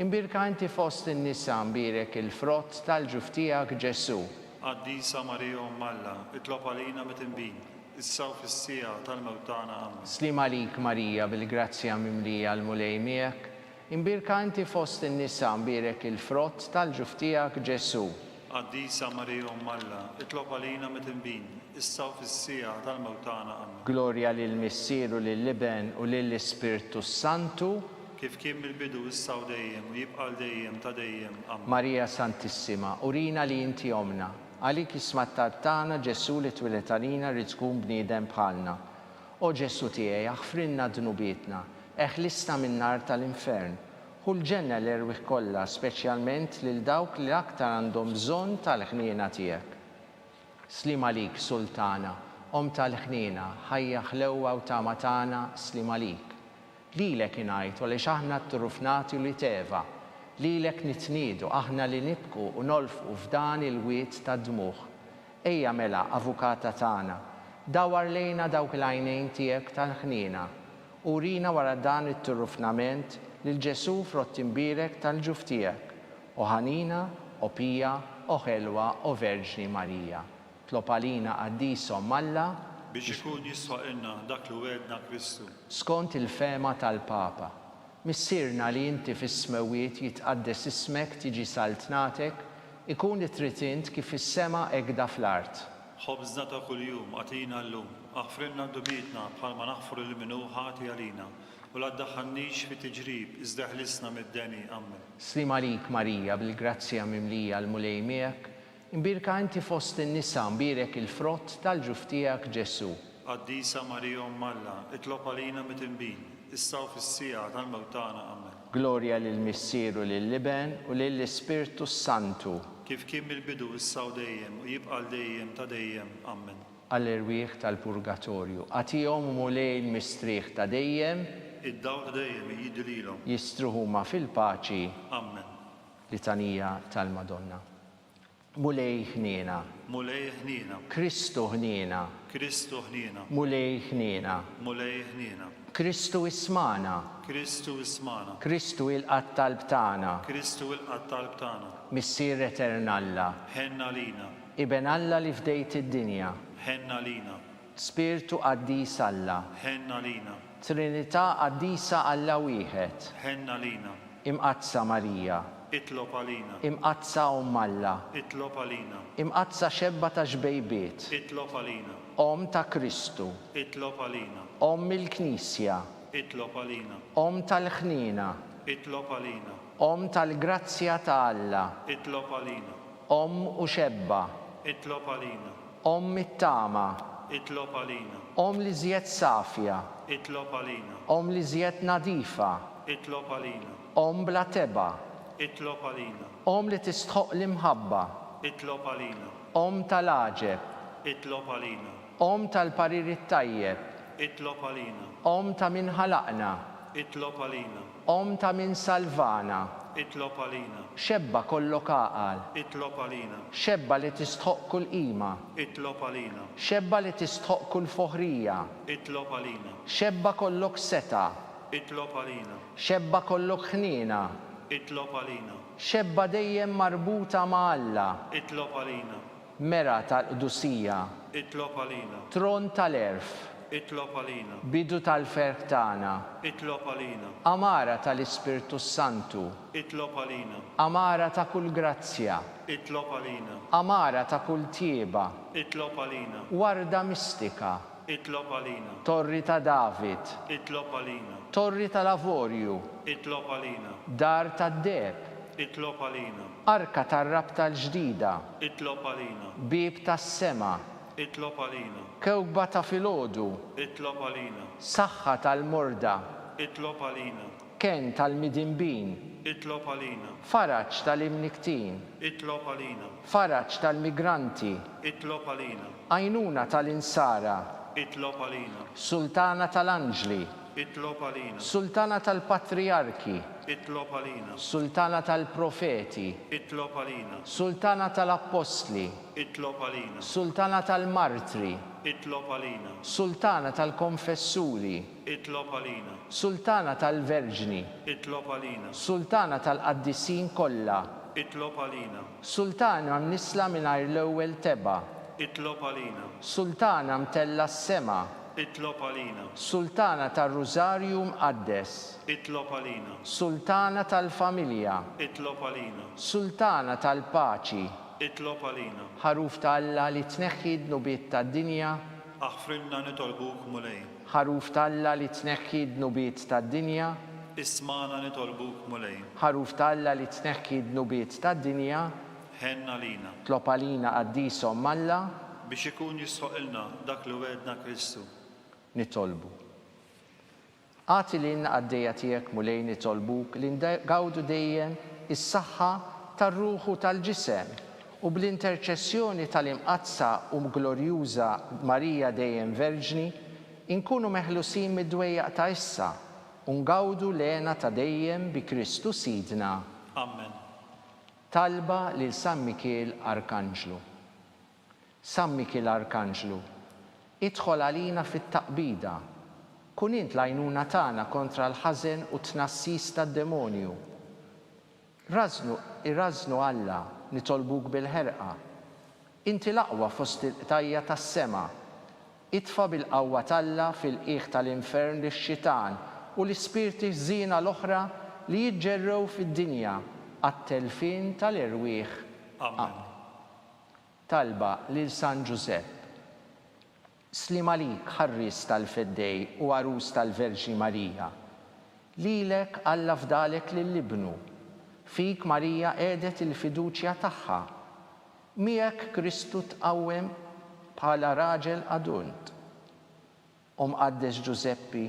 imbierka inti fost in-nisa, mbierek il-frott tal-ġuf tiegħek Ġesù. Qaddisa Marija Omm Alla, itlob għalina mitinbin, issa u fis-siegħa tal-mewt tagħna. Ammen. Sliem għalik Marija, bil-grazzja mimlija l-Mulej miegħek, imbierka inti fost in-nisa, mbierek il-frott tal-ġuf tiegħek Ġesù. Qaddisa Marija Omm Alla, itlob għalina mitinbin, issa u fis-siegħa tal-mewt tagħna. Ammen. Glorja lill-Missier u lill-Iben u lill-Ispirtu s-Santu. Kif kien mill-bidu, issa u dejjem, u jibqa' għal dejjem ta' dejjem. Ammen. Marija Santissima, urina li inti Ommna. Għalik jisma' t-talb tagħna, Ġesù li twieled għalina ried tkun bniedem bħalna. O Ġesù tiegħi, aħfrilna dnubietna, eħlisna min-nar tal-infern. Ħu l-ġenna l-erwieħ kollha, speċjalment lil dawk li l-aktar għandhom bżonn tal-ħniena tiegħek. Sliem għalik, Sultana, Omm tal-ħniena, ħajja, ħlewwa u tama tagħna, sliem għalik. Lilek ingħajtu għaliex aħna t-turufnati wlied Eva. Lilek nitniedu, aħna li nibku u nolfqu f'dan il-wied tad-dmugħ. Ejja mela, Avukata tagħna, dawwar lejna dawk il-għajnejn tiegħek tal-ħniena, u urina wara dan it-turufnament lil Ġesù frott imbierek tal-ġuf tiegħek. O ħanina, o pija, o ħelwa, o Verġni Marija. Tlob għalina Qaddisa Omm Alla. Biex ikun jistħoqilna dak li wegħedna Kristu. Skont il-fehma tal-Papa. Missierna li inti fis-smewwiet jitqaddes ismek tiġi saltnatek, ikun li trid int kif fis-sema hekda fl-art. Ħobżna ta' kuljum agħtina llum. Aħfrilna dnubietna bħalma naħfru lil min hu ħati għalina. U la ddaħħalnix fi tiġrib, iżda eħlisna mid-deni. Ammen. Sliem għalik Marija, bil-grazzja mimlija l-Mulej miegħek, imbierka inti fost in-nisa, mbierek il-frott tal-ġuf tiegħek Ġesù. Qaddisa Marija Omm Alla, itlob għalina mitinbin, issa u fis-siegħa tal-mewt tagħna. Ammen. Glorja lill-Missier u lill-Iben u lill-Ispirtu s-Santu. Kif kien mill-bidu, issa u dejjem, u jibqa' għal dejjem ta' dejjem. Ammen. Għall-erwieħ tal-purgatorju. Agħtihom, Mulej, il-mistrieħ ta' dejjem. Id-dawl ta' dejjem jiddi lilhom. Jistrieħu huma fil-paċi. Ammen. Litanija tal-Madonna. Mulej ħniena. Mulej ħniena. Kristu ħniena. Kristu ħniena. Mulej ħniena. Mulej ħniena. Kristu ismagħna. Kristu ismagħna. Kristu ilqa' t-talb tagħna. Kristu ilqa' t-talb tagħna. Missier etern Alla. Ħenn għalina. Iben Alla li fdejt id-dinja. Ħenn għalina. Spirtu Qaddis Alla. Ħenn għalina. Trinità Qaddisa Alla Wieħed. Ħenn għalina. Imqaddsa Marija. Itlob għalina. Imqaddsa Omm Alla. Itlob għalina. Imqaddsa Xebba ta' Xbejbiet. Itlob għalina. Omm ta' Kristu. Itlob għalina. Omm il-Knisja. Itlob għalina. Omm tal-ħniena. Itlob għalina. Omm tal-grazzja ta' Alla. Itlob għalina. Omm u xebba. Itlob għalina. Omm it-tama. Itlob għalina. Omm l-iżjed safja. Itlob għalina. Omm l-iżjed nadifa. Itlob għalina. Omm bla tebgħa. Itlob għalina. Omm li tistħoqq l-imħabba. Itlob għalina. Omm tal-għaġeb. Itlob għalina. Omm tal-parir it-tajjeb. Itlob għalina. Omm ta' min ħalaqna. Itlob għalina. Omm ta' min salvana. Itlob għalina. Xebba kollok għaqal. Itlob għalina. Xebba li tistħoqq kull qima. Itlob għalina. Xebba li tistħoqq kull foħrija. Itlob għalina. Xebba kollok setgħa. Itlob għalina. Xebba kollok ħniena. Itlob għalina. Xebba dejjem marbuta ma' Alla. Itlob għalina. Mera tal-qdusija. Itlob għalina. Tron tal-għerf. Itlob għalina. Bidu tal-ferħ tagħna. Itlob għalina. Għamara tal-Ispirtu s-Santu. Itlob għalina. Għamara ta' kull grazzja. Itlob għalina. Għamara ta' kull tjieba. Itlob għalina. Warda mistika. Itlob għalina. Torri ta' David. Itlob għalina. Torri tal-avorju. Itlob għalina. Dar tad-deheb. Itlob għalina. Arka tar-rabta l-ġdida. Itlob għalina. Bieb tas-sema. Itlob għalina. Kewkba ta' filgħodu. Itlob għalina. Saħħa tal-morda. Itlob għalina. Kenn tal-midinbin. Itlob għalina. Faraġ tal-imnikktin. Itlob għalina. Faraġ tal-migranti. Itlob għalina. Għajnuna tal-insara. Itlob għalina. Sultana tal-anġli. Itlob għalina. Sultana tal-patrijarki. Itlob għalina. Sultana tal-profeti. Itlob għalina. Sultana tal-appostli. Itlob għalina. Sultana tal-martri. Itlob għalina. Sultana tal-konfessuri. Itlob għalina. Sultana tal-verġni. Itlob għalina. Sultana tal-qaddisin kollha. Itlob għalina. Sultana mnissla mingħajr l-ewwel tebgħa. Itlob għalina. Sultana mtellgħa s-sema. Itlob għalina. Sultana tar-Rużarju Mqaddes. Itlob għalina. Sultana tal-familja. Itlob għalina. Sultana tal-paċi. Itlob għalina. Ħaruf ta' Alla li tneħħi d-dnubiet tad-dinja. Aħfrilna nitolbuk, Mulej. Ħaruf ta' Alla li tneħħi d-dnubiet tad-dinja. Ismagħna nitolbuk, Mulej. Ħaruf ta' Alla li tneħħi d-dnubiet tad-dinja. Ħenn għalina. Tlob għalina Qaddis Omm Alla. Biex ikun jistħoqqilna dak li wegħedna Kristu. Nitolbu. Agħti lilna qaddejja tiegħek Mulej nitolbuk li ngawdu dejjem is-saħħa tar-ruħ u tal-ġisem u bl-interċessjoni tal-Imqaddsa u Glorjuża Marija dejjem Verġni inkunu meħlusin mid-dwejjaq ta' issa u ngawdu l-hena ta' dejjem bi Kristu Sidna. Ammen. Talba lil San Mikiel Arkanġlu. San Mikiel Arkanġlu, idħol għalina fit-taqbida. Kun int l-għajnuna tagħna kontra l-ħażen u t-tnassis tad-demonju. Rażżnu, irażżnu Alla, nitolbuk bil-ħerqa. Inti l-aqwa fost il-qtajja' tas-sema. Itfa' bil-qawwa t'Alla fil-qiegħ tal-infern lix-xitan u l-ispirti ħżiena l-oħra li jiġġerrew fid-dinja għat-telfien tal-erwieħ. Amen. Talba lil San Ġużepp. Sliem għalik, ħarries tal-Feddej u għarus tal-Verġni Marija. Lilek Alla fdalek lil Ibnu. Fik Marija qiegħdet il-fiduċja tagħha. Miegħek Kristu tqawwem bħala raġel adult. O Mqaddes Ġużeppi,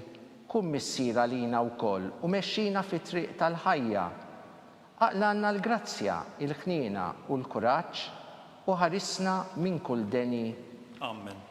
kun missier għalina wkoll u mexxina fit-triq tal-ħajja. Aqlgħalna l-grazzja, il-ħniena u l-kuraġġ u ħarisna minn kull deni. Ammen.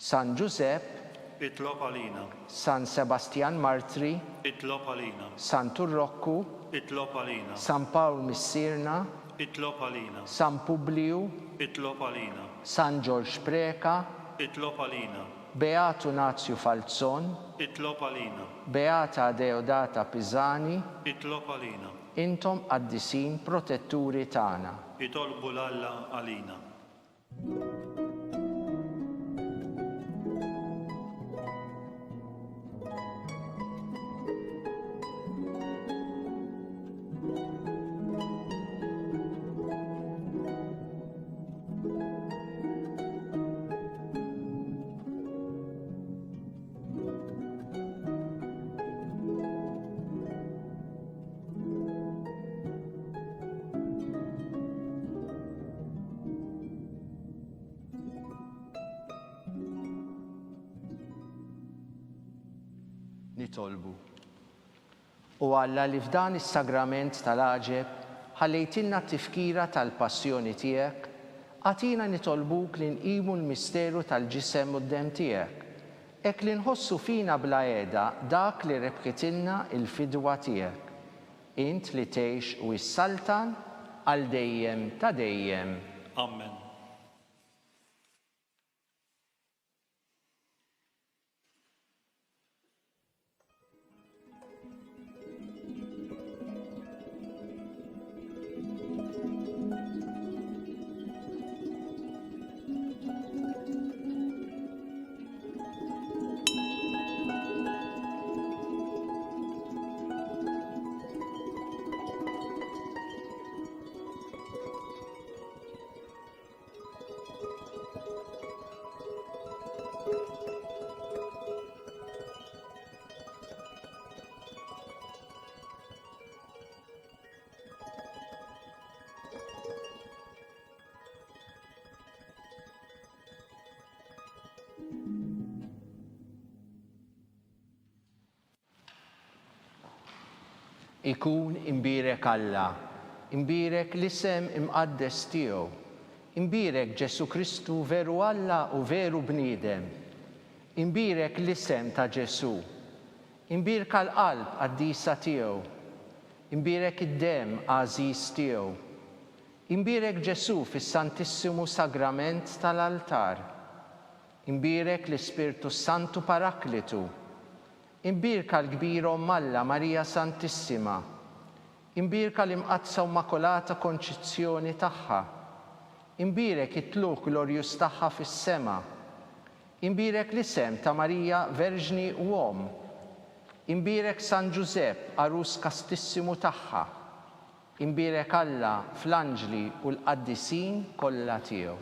San Ġużepp. Itlob għalina. San Sebastjan Martri. Itlob għalina. Santu Rokku. Itlob għalina. San Pawl Missierna. Itlob għalina. San Publiju. Itlob għalina. San Ġorġ Preca. Itlob għalina. Beatu Nazju Falzon. Itlob għalina. Beata Adeodata Pisani. Itlob għalina. Intom qaddisin protetturi tagħna. Itolbu 'l Alla għalina. Nitolbu. O Alla li f'dan is-sagrament tal-għaġeb ħallejtilna t-tifkira tal-passjoni tiegħek, agħtina nitolbuk li nqimu l-misteru tal-ġisem u d-demm tiegħek, hekk li nħossu fina bla heda dak li rebħitilna l-fidwa tiegħek. Int li tgħix u issaltan għal dejjem ta' dejjem. Amen. Ikun imbierek Alla, imbierek l-isem imqaddes tiegħu, imbierek Ġesù Kristu veru Alla u veru bniedem, imbierek l-isem ta' Ġesù, imbierka l-qalb qaddisa tiegħu, imbierek id-demm għażiż tiegħu, imbierek Ġesù fis-Santissimu Sagrament tal-altar, imbierek l-Ispirtu s-Santu Paraklitu, Imbierka l-kbira Omm Alla Marija Santissima. Imbierka l-Imqaddsa u Mmakulata Konċizzjoni tagħha. Imbierek it-tlugħ glorjuż tagħha fis-sema. Imbierek l-isem ta' Marija Verġni u Omm. Imbierek San Ġużepp għarus kastissimu tagħha. Imbierek Alla fl-anġli u l-qaddisin kollha tiegħu.